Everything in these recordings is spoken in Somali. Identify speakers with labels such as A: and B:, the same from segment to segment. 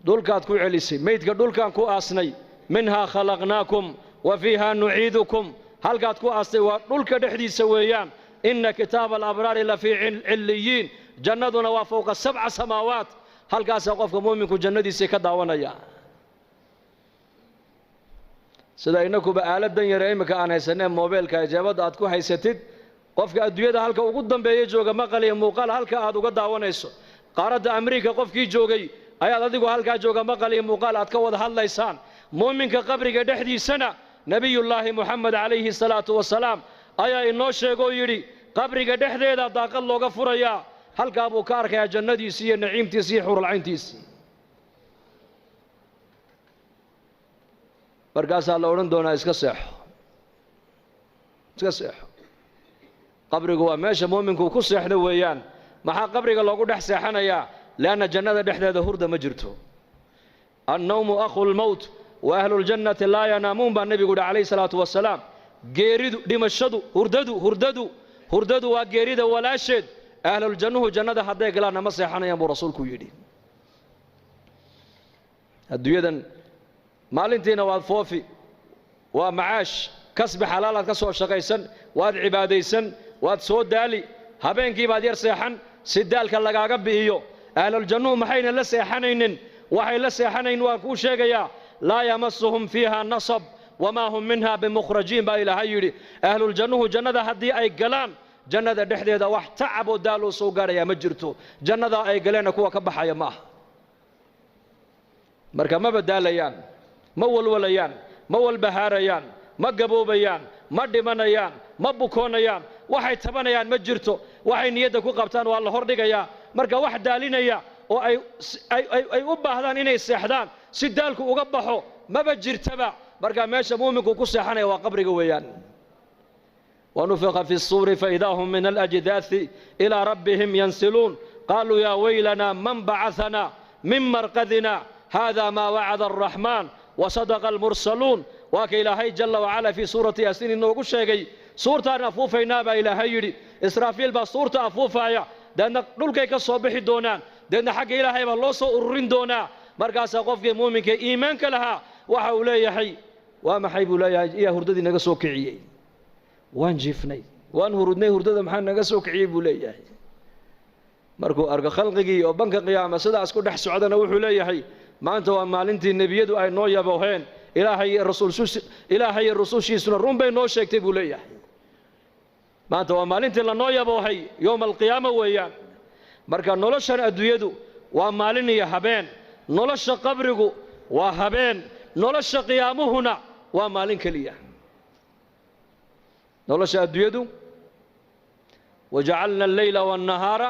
A: Dhulkaad ku celisay meydka, dhulkaan ku aasnay. Minhaa khalaqnaakum wa fiihaa nuciidukum. Halkaad ku aastay waa dhulka dhexdiisa weeyaan. Inna kitaaba alabraari la fii cilliyiin. Jannaduna waa fowqa 7 samaawaat. Halkaasaa qofka muuminku jannadiisii ka daawanaya. Sida innakuba aaladan yare iminka aan haysanee moobeelka ijaabadda aad ku haysatid, qofka adduunyada halka ugu dambeeya jooga maqal iyo muuqaal halka aad uga daawanayso. Qaaradda Amriika qofkii joogay ayaad adigu halkaa jooga maqal iyo muuqaal aad ka wada hadlaysaan. Muuminka qabriga dhexdiisana Nebiyullaahi Moxamed calayhi salaatu wasalaam ayaa inoo sheegoo yidhi qabriga dhexdeeda daaqad looga furayaa, halkaa buu ka arkayaa jannadiisii iyo naciimtiisii iyo xuuralcayntiisii. Markaasaa la odhan doonaa iska seexo, iska seexo. Qabrigu waa meesha muuminku ku seexdo weeyaan. Maxaa qabriga loogu dhex seexanayaa? Lianna jannada dhexdeeda hurda ma jirto. Annawmu akhu lmowt wa ahlu ljannati laa yanaamuun baa nebigu yidhi calayhi salaatu wasalaam. Geeridu, dhimashadu, hurdadu hurdadu hurdadu waa geerida walaasheed. Ahluljannuhu jannada hadday galaanna ma seexanayaan buu rasuulku yidhi. Adduunyadan maalintiina waad foofi, waa macaash, kasbi xalaalaad ka soo shaqaysan, waad cibaadaysan, waad soo daali, habeenkii baad yar seexan si daalka lagaaga bi'iyo. Ahluljannuhu maxayna la seexanaynin? Waxay la seexanayn waan kuu sheegayaa. Laa yamasuhum fiiha nasab wamaa hum minha bimukhrajiin baa Ilaahay yidhi. Ahluljannuhu jannada haddii ay galaan, jannada dhexdeeda wax tacab oo daaloo soo gaarayaa ma jirto. Jannadaa ay galeenna kuwa ka baxaya ma aha. Marka maba daalayaan, ma walwalayaan, ma walbahaarayaan, ma gaboobayaan, ma dhimanayaan, ma bukoonayaan. Waxay tabanayaan ma jirto. Waxay niyadda ku qabtaan waa la hordhigayaa. Marka wax daalinaya oo ay u baahdaan inay seexdaan si daalku uga baxo maba jirtaba. Marka meesha muuminku ku seexanaya waa qabriga weeyaan. ونفخ في الصور فإذا هم من الأجداث إلى ربهم ينسلون، قالوا يا ويلنا من بعثنا من مرقدنا هذا ما وعد الرحمن وصدق المرسلون. Waa ka Ilaahay jalla wacala fii suurati Yaasiin inoogu sheegay. Suurtaan afuufaynaa baa Ilaahay yidhi. Israafiil baa suurta afuufaaya, deedna dhulkay ka soo bixi doonaan, deedna xagga Ilaahay baa loo soo ururin doonaa. Markaasaa qofkii muuminka iimaanka lahaa waxa uu leeyahay, waa maxay buu leeyahay, iyaa hurdadii naga soo kiciyey? Waan jiifnay, waan hurudnay, hurdada maxaa naga soo kiciyey buu leeyahay. Markuu arko khalqigii oo banka qiyaama sidaas ku dhex socdana wuxuu leeyahay, maanta waa maalintii nebiyadu ay noo yabooheen, Ilaahay iyo rusushiisuna run bay noo sheegtay buu leeyahay. Maanta waa maalintii lanoo yaboohay, yowma alqiyaama weeyaan. Marka noloshan adduunyadu waa maalin iyo habeen, nolosha qabrigu waa habeen, nolosha qiyaamuhuna waa maalin keliya. Nolosha adduunyadu wajacalna alleyla waannahaara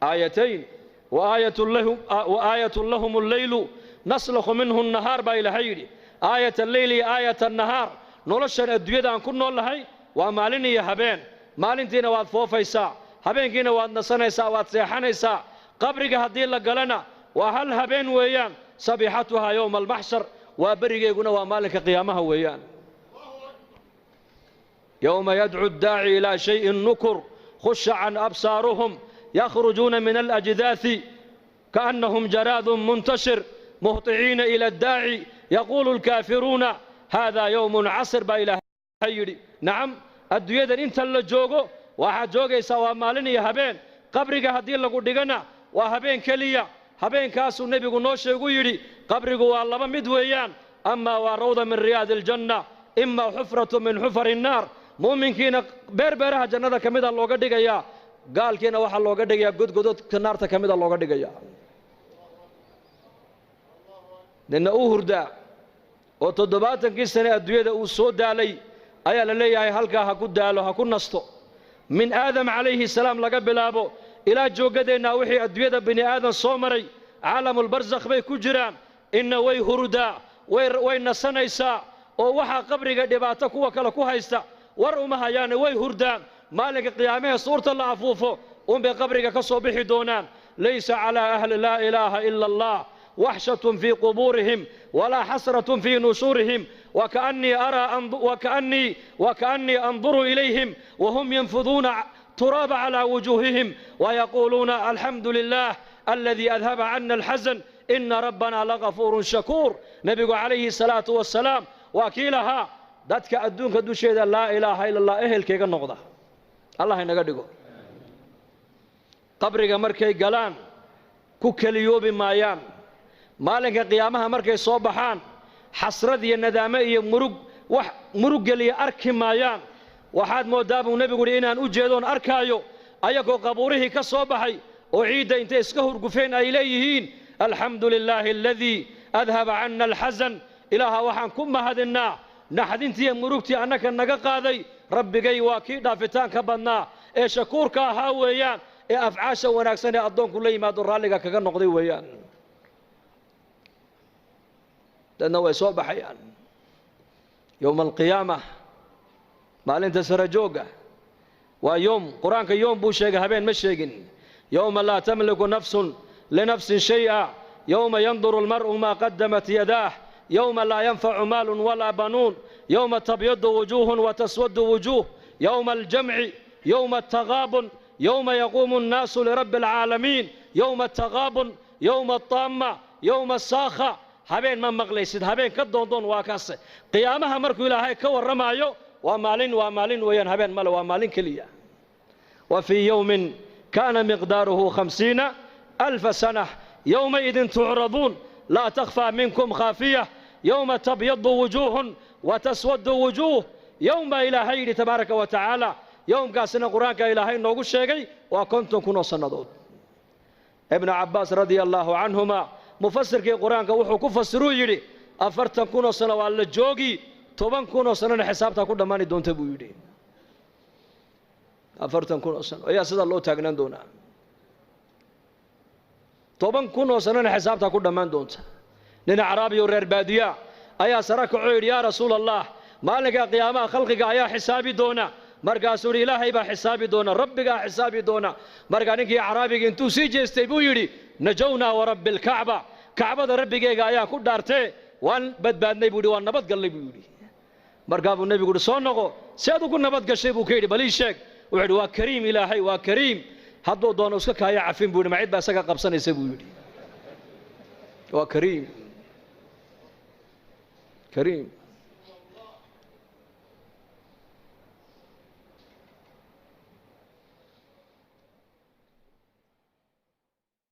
A: aayatayn wa aayatu lahum alleylu naslakhu minhu annahaar baa Ilaahay yidhi. Aayat alleyli iyo aayat annahaar. Noloshan adduunyada aan ku nool nahay waa maalin iyo habeen. Maalintiina waad foofaysaa, habeenkiina waad nasanaysaa, waad seexanaysaa. Qabriga haddii la galana waa hal habeen weeyaan. Sabiixatuhaa yowma almaxshar, waa berigeyguna waa maalinka qiyaamaha weeyaan. Yowma yadcu addaaci ilaa shayin nukur, khusha can absaaruhum, yakhrujuuna min alajdaasi kaannahum jaraadun muntashir, muhطiciina ila addaaci, yaquulu alkaafiruuna haadaa yowmun casir baa Ilaahay yidhi. Nacam, adduunyadan inta la joogo waxaad joogaysaa waa maalin iyo habeen. Qabriga haddii lagu dhigana waa habeen keliya. Habeenkaasuu nebigu noo sheegu yidhi qabrigu waa laba mid weeyaan: amaa waa rawda min riyaadi aljanna, imaa xufratu min xufari innaar. Muuminkiina beer beeraha jannada ka mida looga dhigayaa, gaalkiina waxaa looga dhigayaa godgododka naarta ka mida looga dhigayaa. Nina uu hurdaa oo 70kii sane adduunyada uu soo daalay ayaa la leeyahay halkaa ha ku daalo, ha ku nasto. Min Aadam calayhi salaam laga bilaabo ilaa jooggadeennaa wixii adduunyada bini aadan soo maray caalamulbarsakh bay ku jiraan. Inna way hurdaa, way nasanaysaa, oo waxaa qabriga dhibaato kuwa kale ku haysta war uma hayaane, way hurdaan. Maalinka qiyaamahee suurta la afuufo unbay qabriga ka soo bixi doonaan. Laysa calaa ahli laa ilaaha ila Allah waxshatun fii qubuurihim walaa xasratun fii nushuurihim, waka'annii anduru ilayhim wahum yanfuduuna turaaba calaa wujuuhihim wayaquuluuna alxamdu lilah aladii adhaba cana alxasan. Ina rabbanaa lagafuurun shakuur. Nebigu calayhi salaatu wasalaam waa kii lahaa dadka adduunka dusheeda laa ilaaha ila allah ehelkayga noqda. Allah inaga dhigo. Qabriga markay galaan ku keliyoobi maayaan. Maalinka qiyaamaha markay soo baxaan xasrad iyo nadaamo iyo murug wax murug geliya arki maayaan. Waxaad mooddaa buu nebigu yidhi inaan u jeedoon arkaayo ayagoo qabuurihii ka soo baxay oo ciidda intay iska hurgufeen ay leeyihiin alxamdu lilaahi aladii adhaba canna alxasan. Ilaaha waxaan ku mahadinnaa naxdintiiyo murugtii annaka naga qaaday. Rabbigay waa kii dhaafitaanka badnaa ee shakuurka ahaa weeyaan, ee afcaasha wanaagsan ee addoonku la yimaado raalliga kaga noqday weeyaan. Dadna way soo baxayaan yowma alqiyaama, maalinta sarajoogga. Waa yoom, qur-aanka yoom buu sheegay, habeen ma sheegin. Yowma laa tamliku nafsun linafsin shay'a, yowma yanduru almar'u maa qadamat yadaah, yowma laa yanfacu maalun walaa banuun, yowma tabyadu wujuuhun wataswadu wujuuh, yowma aljamci, yowma altagaabun, yowma yaquumu annaasu lirabbi alcaalamiin, yowma altagaabun, yowma altaama, yowma asaakha. Habeen ma maqlaysid, habeen ka doondoon waa kaase. Qiyaamaha markuu ilaahay ka warramaayo waa maalin, waa maalin weeyaan, habeen male, waa maalin keliya. Wa fii yowmin kaana miqdaaruhu 50,000 sana, yowmaidin tucraduun laa takhfaa minkum khaafiya, yowma tabyadu wujuuhun wataswadu wujuuh. Yowm baa ilaahay yidhi tabaaraka wa tacaala. Yowmkaasina qur-aanka ilaahay noogu sheegay waa 50,000 oo sannadood. Ibnu Cabbaas radia allaahu canhuma mufasirkii qur-aanka wuxuu ku fasiruu yidhi 40,000 oo sano waa la joogi, 10,000 oo sanona xisaabtaa ku dhammaani doonta buu yidhi. 40,000 oo sano ayaa sidaa loo taagnaan doonaa, 10,000 oo sanona xisaabtaa ku dhammaan doonta. Nin acraabi oo reer baadiya ayaa sara kacoo yidhi yaa rasuul allah, maalinka qiyaamaha khalqiga ayaa xisaabi doona. Markaasuu yidhi ilaahay baa xisaabi doona, rabbigaa xisaabi doona. Markaa ninkii acraabiga intuu sii jeestay buu yidhi najownaa warabbi alkacba, kacbada rabbigeyga ayaa ku dhaartee waan badbaadnay buu yidhi, waan nabad gallay buu yidhi. Markaa buu nebigu yidhi soo noqo, si aad ugu nabad gashay buu ka yidhi, bal ii sheeg. Wuxuu yidhi waa kariim ilaahay, waa kariim, hadduu doono iska kaaya cafin buu yidhi, ma cid baa isaga qabsanaysa buu yidhi. Waa kariim, kariim.